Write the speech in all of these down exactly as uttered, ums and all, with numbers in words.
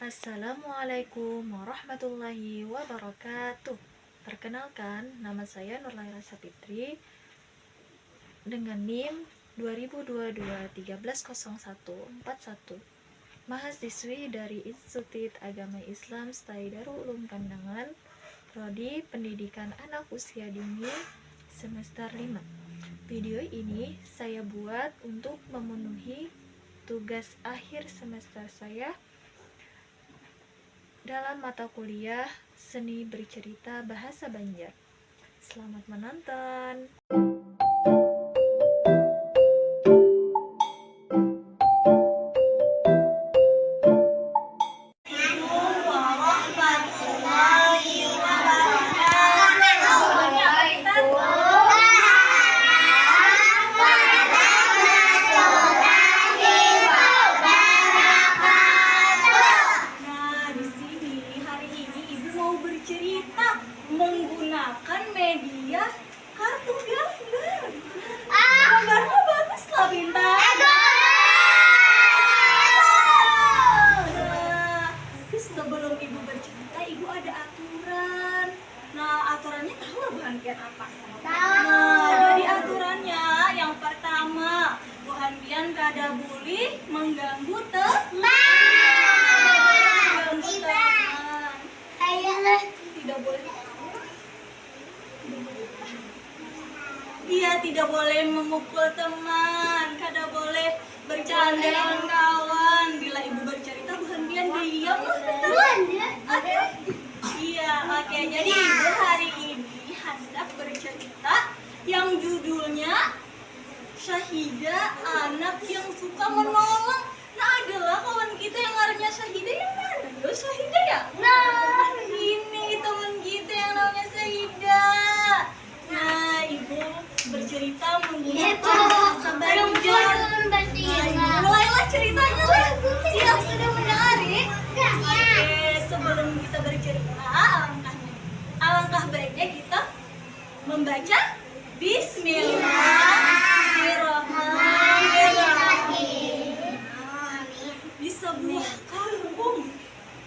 Assalamualaikum warahmatullahi wabarakatuh. Perkenalkan, nama saya Nurlaira Sapitri dengan nim dua ribu dua dua tiga belas kosong satu empat satu. Mahasiswi dari Institut Agama Islam Stai Darul Ulum Kandangan, prodi Pendidikan Anak Usia Dini, semester lima. Video ini saya buat untuk memenuhi tugas akhir semester saya dalam mata kuliah Seni Bercerita Bahasa Banjar. Selamat menonton. Nah, di sini hari ini ibu mau bercerita menggunakan media kartu gambar. Gambarnya bagus lah, Bintang. Nah, sebelum ibu bercerita, ibu ada aturan. Nah, aturannya tahu lah buhan pian apa? Nah, jadi aturannya yang pertama, buhan pian kada boleh mengganggu teman. Mengganggu teman. Tidak boleh. Iya, tidak boleh memukul teman, kada boleh bercanda lawan kawan. Bila ibu bercerita, buhan pian diam lah. Oke. Iya, oke. Jadi ibu hari ini hendak bercerita yang judulnya Syahida, anak yang suka menolong. Nah, adalah kawan kita yang ngarannya Syahida. Yang mana yo Syahida ya? Nah, ini teman kita yang namanya Syahida. Nah, ibu bercerita menggunakan bahasa Banjar. Nah, ibu mulailah ceritanya lah. Siap sudah mendengar ya? Oke, sebelum kita bercerita, alangkahnya, alangkah baiknya kita membaca Bismillahirrahmanirrahim. Di sebuah kampung,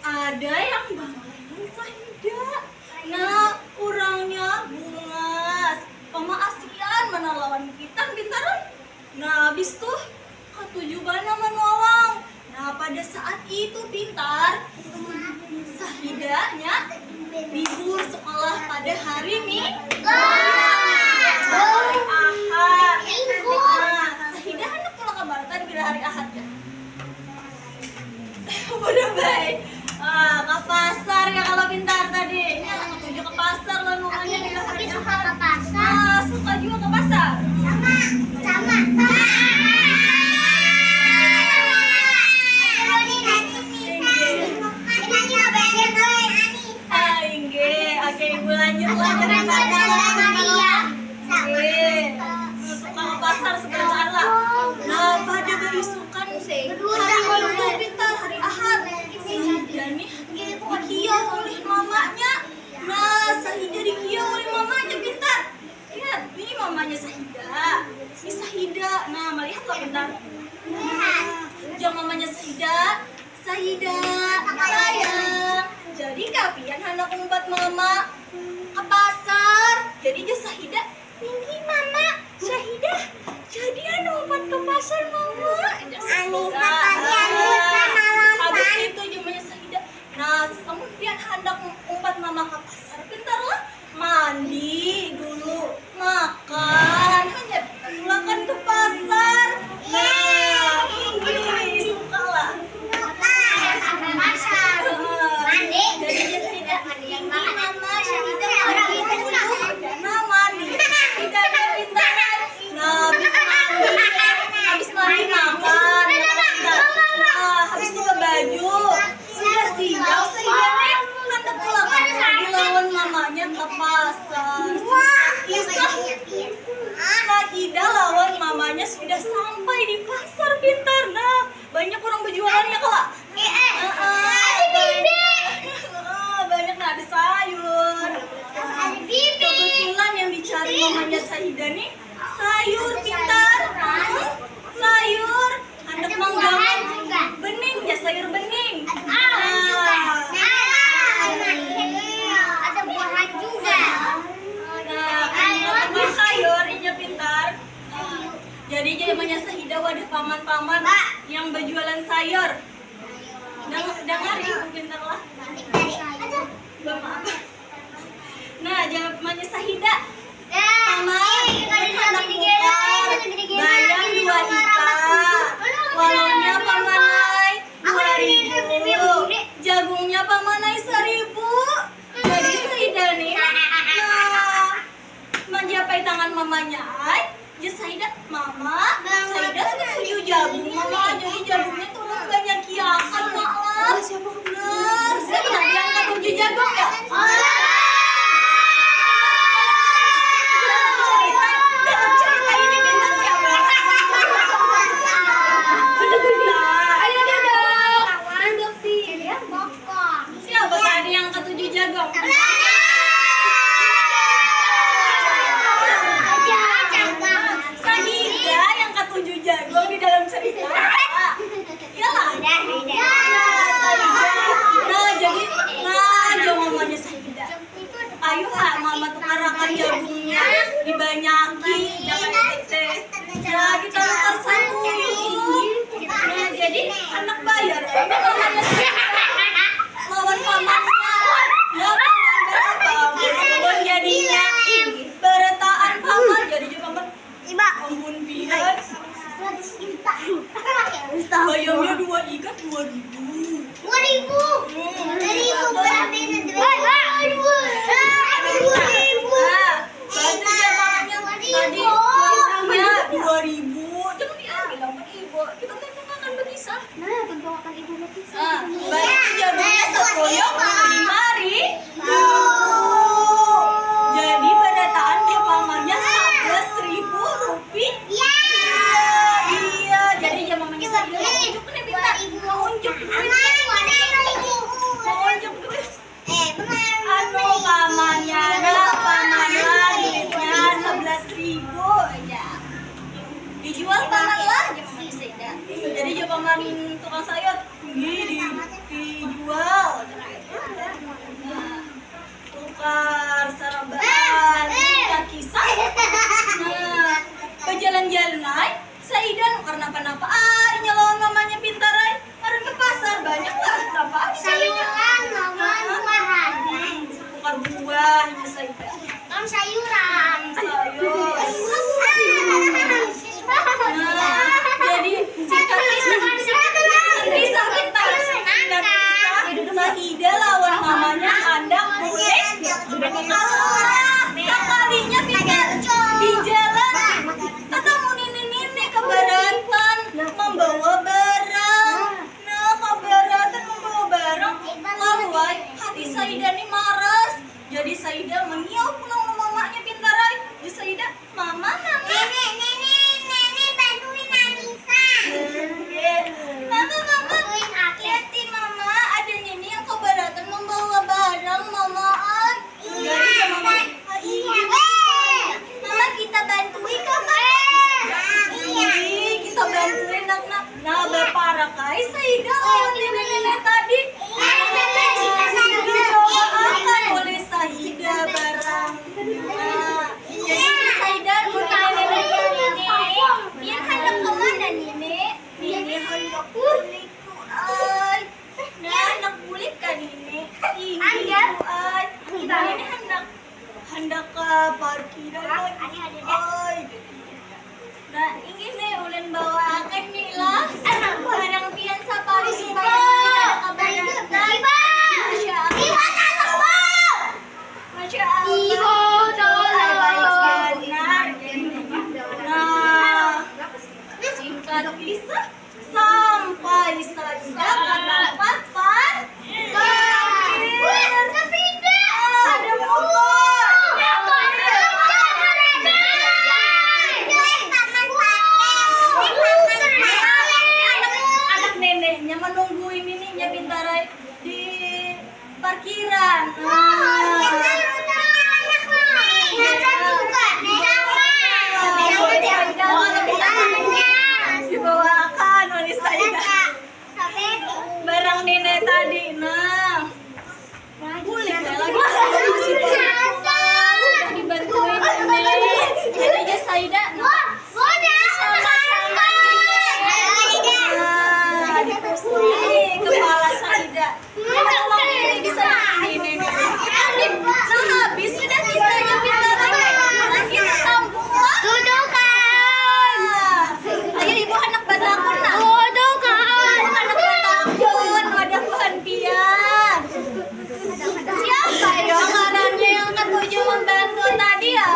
ada yang bangaran Sahida. Nah, urangnya bungas, pamaasian mana lawan kita, Pintar. Nah, habis tuh katuju banar manolong. Nah, pada saat itu, Pintar, Sahidanya libur sekolah pada hari Minggu. Hari Ahad. Nah, Sahida hendak pulang ke mana tadi bila hari Ahad ya? Udah baik. Ah, ke pasar ya kalau Pintar tadi. Ini anak tujuh ke pasar lah namanya bila hari Ahad. Suka ke pasar. Ah, suka juga ke pasar. Sama, sama, sama. Ah, inggih. Oke, ibu lanjut lah ceritanya. Oke. Suka ke pasar segala lah. Nah, pada baisukan hari Minggu, Pintar, hari Ahad. Sahida nih dikiau oleh mamanya. Nah, Sahida dikiau oleh mamanya, Pintar. Lihat, nih mamanya Sahida. Ini Sahida. Nah, melihat lah, Pintar. Nah, jam mamanya Sahida. Sahida, sayang. Jadi kapian handak umpat mama ke pasar. Jadi jar Sahida, "Ninggi mama, Sahida. Jadi handak umpat ke pasar mama." Anissa tadi, Anissa malam. Habis itu jumanya Sahida, "Nah, kamu pian handak umpat mama ke pasar, Pintar lah. Mandi dulu, makan, hanyar pulang ke pasar." Nah, ini suka lah. Jadi dia Sahida, "Ini mama, Sahida mandi dulu." Nah, mandi. Tidak ada Pintar. Nah, habis mandi, habis mandi makan. Nah, habis itu ke baju. Sudah siang, Sahida nih handak pulang. Sahida lawan mamanya ke pasar. Kisah Sahida lawan mamanya sudah sampai di pasar, Pintar. Nah, banyak orang berjualannya, kala? Heeh, banyak. Nah, ada sayur. Kebetulan yang dicari mamanya Sahida nih sayur, Pintar. Sayur. Handak manggangan bening ya, sayur bening. Nah, Ada paman-paman yang berjualan sayur. Dang- dangari, pintar lah. Bapak apa? Nah, jawabannya Sahida. Paman, handak tukar bayam dua ika. Walaunya paman ai dua ribu, jagungnya paman ai seribu. Jadi Sahida nih, nah, manjapai tangan mamanya ai. Jar Sahida, "Mama, Sahida ada tujuh jagung, Mama. Jadi jagungnya tolong banyakiakan, Mak lah." Nah, siapa tadi yang katuju jagung ya? Dalam cerita, dalam cerita ini bintang siapa? Ayo, duduk. Duduk di bokong. Siapa tadi yang katuju jagung? Sahida yang katuju jagung di dalam cerita. Iyalah. Nah, jadi, nah, jangan mamanya Sahida. Ayu ha, mama tukarakan jagungnya, dibanyaki, jangan tete. Nah, kita tukar satu, yuk. Nah, jadi anak bayar, ini mamanya Sahida lawan pamannya. Nah, paman berapa? Lawan jadinya barataan paman, jadi jua paman. Iba. Ampun, pian. Bayamnya dua ikat dua ribu. Dua ribu. Dua ribu berapa ini? Dua ribu. Dua ribu. Nah, berarti dia makannya tadi, pisangnya dua ribu. Jangan diambil, ampun, ibu. Kita teh makan berpisah. Nah, tentu akan ibu berpisah. Ah, berarti jagungnya sekoyok lima ribu. Jadi barataan dia pamannya sebelas ribu rupiah. Iya. Iya, jadi dia mamanya Sahida mau unjuk nih, pintar. Mau unjuk. Mau unjuk. Anu, pamannya, nah, pamannya duitnya sebelas ribu aja. Dijual paman lah, jar mamanya Sahida. Jadi jar paman tukang sayur, "Ini di-, dijual." Nah, tukar sarabaan, tukar kisah. Nah, bajalan-jalan ai, Sahida nukar napa-napa ai, inya lawan mamanya pintar ai. Harun ke pasar, banyak lah, napa ai. Sayuran lawan buahan. Tukar buahnya Sahida. Lawan sayuran. Sayur. Nah, jadi singkat kisah, singkat kisah kita, singkat kisah, Sahida lawan mamanya handak bulik. Alah, sakalinya pintar di jalan, tatamu nini-nini kabaratan mambawa barang. Nah, kabaratan mambawa barang, lalu ai hati Sahida ni maras. Jadi Sahida mangiau pulang lawan mamanya pintar ai. Jadi Sahida, "Mama, Mama." "Nini, Nini, Nini, bantuin Anisa." "Mama, Mama, lihat ti Mama, ada Nini yang kabaratan mambawa barang, Mama ai." Iya. Iya. Mama, kita bantui kah, Mama? Iya. Ih, kita bantui, nak, nak. Nah, baparak ai Sahida lawan nini-nini tadi. Iya. Dibawakan oleh Sahida barang. Nah, jadi Sahida mun nini-nini, pian handak ke mana, Nini? Nini handak bulik, ai. Nah, handak bulik ka Nini. Ih, ai. Kita ini handak, handak ka parkiran lagi. Ai. Nah, inggih nih, ulun bawaakan nih lah. Barang pian sapalih supaya kita kada kabanatan. Masya Allah. Masya Allah. Baik banar. Nah, singkat kisah. Sampai Sahida ka tempat parkir. Ada motor. Anak neneknya menunggu ini nih, nya pintar ai di parkiran. Nah. Dibawakan oleh Sahida barang nini tadi. Nah. Boleh lagi. Sudah dibantuin Nini. Jadi aja Sahida. Nah. Ini bisa ini, ini, ini. Nah, habis sudah kisahnya, kita lagi, lagi sambung lah. Tuduh kan. Ayo, ibu anak batakun nah. Tuduh kan. Ibu anak batakun, wadah Tuhan pian. Siapa ya ngarannya yang ketujuh membantu tadi ya?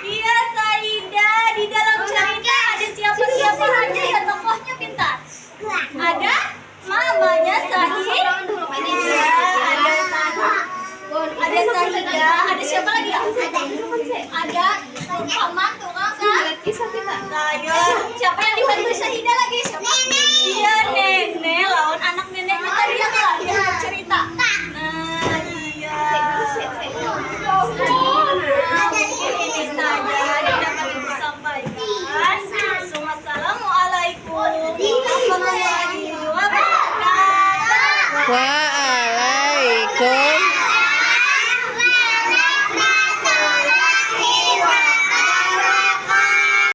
Iya, Saida. Di dalam cerita ada siapa-siapa aja ya tokohnya, Pintar? Ada mamanya Saida. Ada Saida. Ada Saida. Ada siapa lagi ya? Ada paman tukang sa. Ayo, siapa yang dibantu Saida lagi? Siapa? Iya, nenek lawan anak neneknya tadi yang tadi cerita. Nah, iya. Nah, mungkin ini saja yang dapat ibu sampaikan. Assalamualaikum warahmatullahi wabarakatuh.